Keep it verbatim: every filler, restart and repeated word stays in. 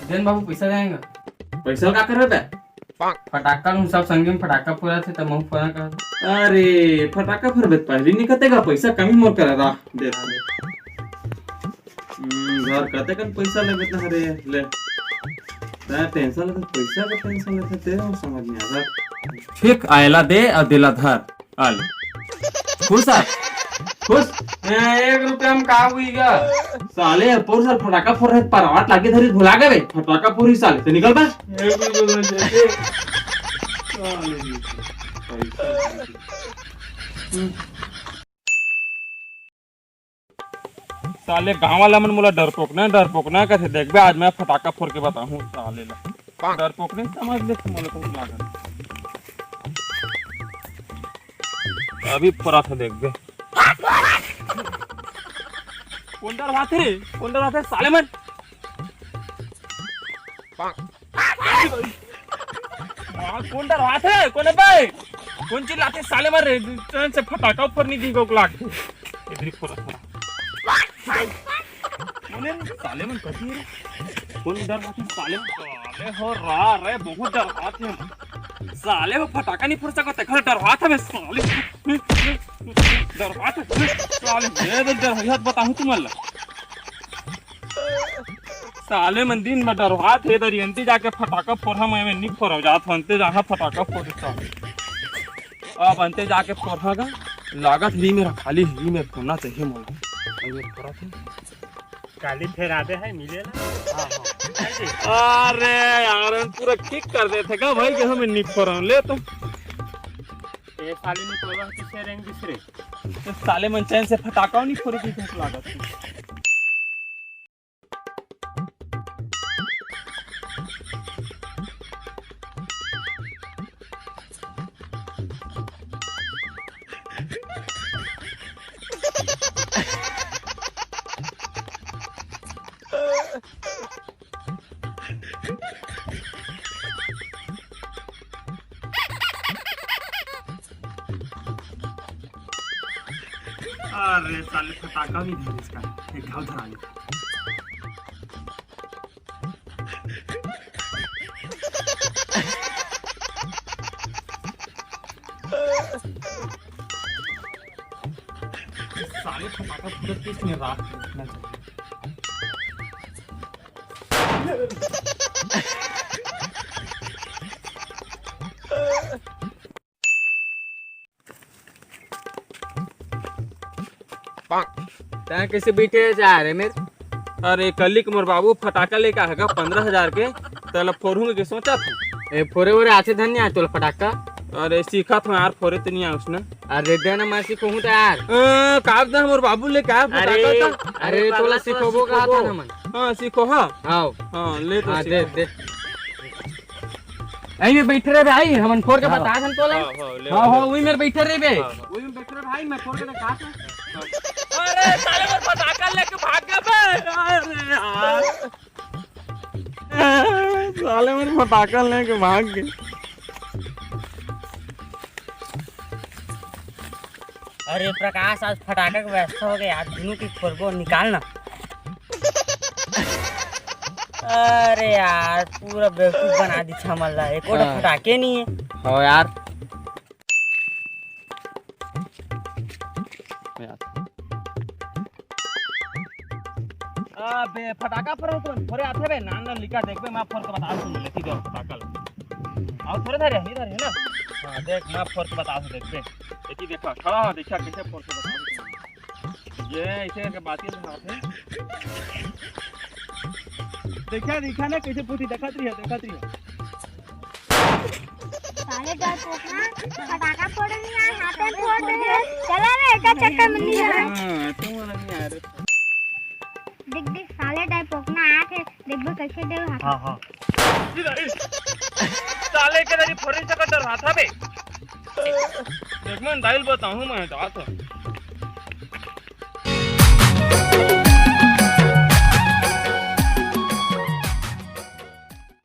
देन बाबू, पैसा देंगे। पैसा का करबे बे? फटाका लूं, सब संगी में फटाका फोड़त हे, त महूं फोड़ा कर। अरे, फटाका फोड़बे त पहिली निकते का, पैसा कमी मोर करा रा। दे। हम्म, घर कते कन पैसा लेबे त हरे, ले। तैं टेंशन लेते, पैसा का टेंशन लेते, तेरे समझ नहीं आता। ठीक आयला दे और दिला धर। आ ले। खुश आ? खुश? ए, एक रुपया में का हुई गा? साले, पोर साल फटाका फोड़ रहे, परवाट लागे धरी भुला गए बे। फटाका फोड़ी साले, ते निकल बे। ए, भी बोलो जैसे। साले, पैसा। साले गांव वाला मन मोला डरपोकना, डरपोकना कथे। देखबे, आज मैं फटाका फोड़ के बताहूं साले ला। डरपोकने समझ ले, मोला कुछ लागत। अभी फोड़ा था, देखबे। कोन डरवाथे रे? कोन डरवाथे साले मन? वाह, कोन डरवाथे? कोन बे? कोन चिल्लाथे साले मन रे? चैन से फटाका फोड़नी दी गोक लाग। इधर ही फोड़ा, फोड़ा। कोन रे साले मन कथी रे? कोन डरवाथे साले मन? साले हो रा रे, बहुत डरवाथे। साले हो फटाका नहीं फोड़ सकत, तेखर डरवाथे बे साले। डरवाथे साले, ये देख डर होई हाथ बताहूं तुमन ला। साले मन दिन में डरवाथे, दरी अंते जाके फटाका फोड़हा, मैं, मैं नहीं फोड़ो जात हूं, अंते जाहा फटाका फोड़ साले। अब अंते जाके फोड़हा गा, लागत ही मेरा खाली ही मेरा फोड़ना चाहिए मोला। अब ये फोड़ा थे। काली फेर आबे है, मिले ना। हाँ, हाँ। अरे यार, हम पूरा किक कर देथे गा भाई कि हमें नहीं फोड़ा, ले तो। ए साले नहीं फोड़ा, किसे रेंग दूसरे। तो साले मन चैन से फटाका नहीं फोड़े की कुछ लागत है। अरे साले, फटाका भी धर इसका, एक घाव धरा ले। साले फटाका पूरा किस में राख के रखना चाहिए। तैं कैसे बैठे जा रे मेर? अरे कल्ली के मोर बाबू फटाका लेके आएगा पंद्रह हजार के, तेला फोड़ूंगे के सोचा था। ए, फोड़े वोरे आथे धन्य आ तोला फटाका? अरे सीखा था यार, फोड़े तो नहीं आ उसने। अरे दे ना, मैं सिखोहूं त यार। अ, का दे, मोर बाबू लेके आए फटाका अरे, था। अरे, अरे, तोला पागल, सिखोबो कहा था सिखोबो। ना मन। हाँ, सिखो, हाँ। हाँ। हाँ, ले तो हाँ, सिखो। दे, दे। यही में बैठे रहे भाई, हमन फोड़ के हाँ। बता हम तोला। हाँ, हाँ, ले, हाँ, ले। हाँ, वही में बैठे रहे बे। हाँ, हाँ। वही में बैठे रहे भाई, मैं फोड़ के दिखा था। अरे, साले, मोर फटाका लेके भाग गए बे। अरे यार। साले मन फटाका लेके भाग गए। अरे प्रकाश, आज फटाका के व्यवस्था हो गया यार, दोनों की फोड़बो, निकाल ना। अरे यार, पूरा बेवकूफ बना दी हमन ला, एको ठो हाँ। फटाके नहीं है। हो यार। अबे फटाका फोड़े तो फोड़े आथे बे, नान नान लिखा देखबे, मैं फोड़ के बता दूं, लेती दे फटाका ला। आओ थोड़े धरे, नहीं धरे ना। हाँ देख, मैं फोड़ के बता दूं, देखबे। एती देखा, खड़ा हो, देखा कैसे फोड़ के बता दूं। ये ऐसे करके बाती उठाते। देखा, देखा ना कैसे फूटी, देखत रही है, देखत रही है। साले डरपोकना, फटाका फोड़े नहीं आए, हाथे में फोड़ दे। चला रे, एका चक्कर में नहीं आए। हाँ, तुम वाला नहीं आ रहे। देख, देख, साले डरपोकना आके, देखबो कैसे दे हाथ। हाँ, हाँ। साले के दरी फोड़े से कटर हाथ बे। देख मन दाइल बताऊं मैं, जात हूँ।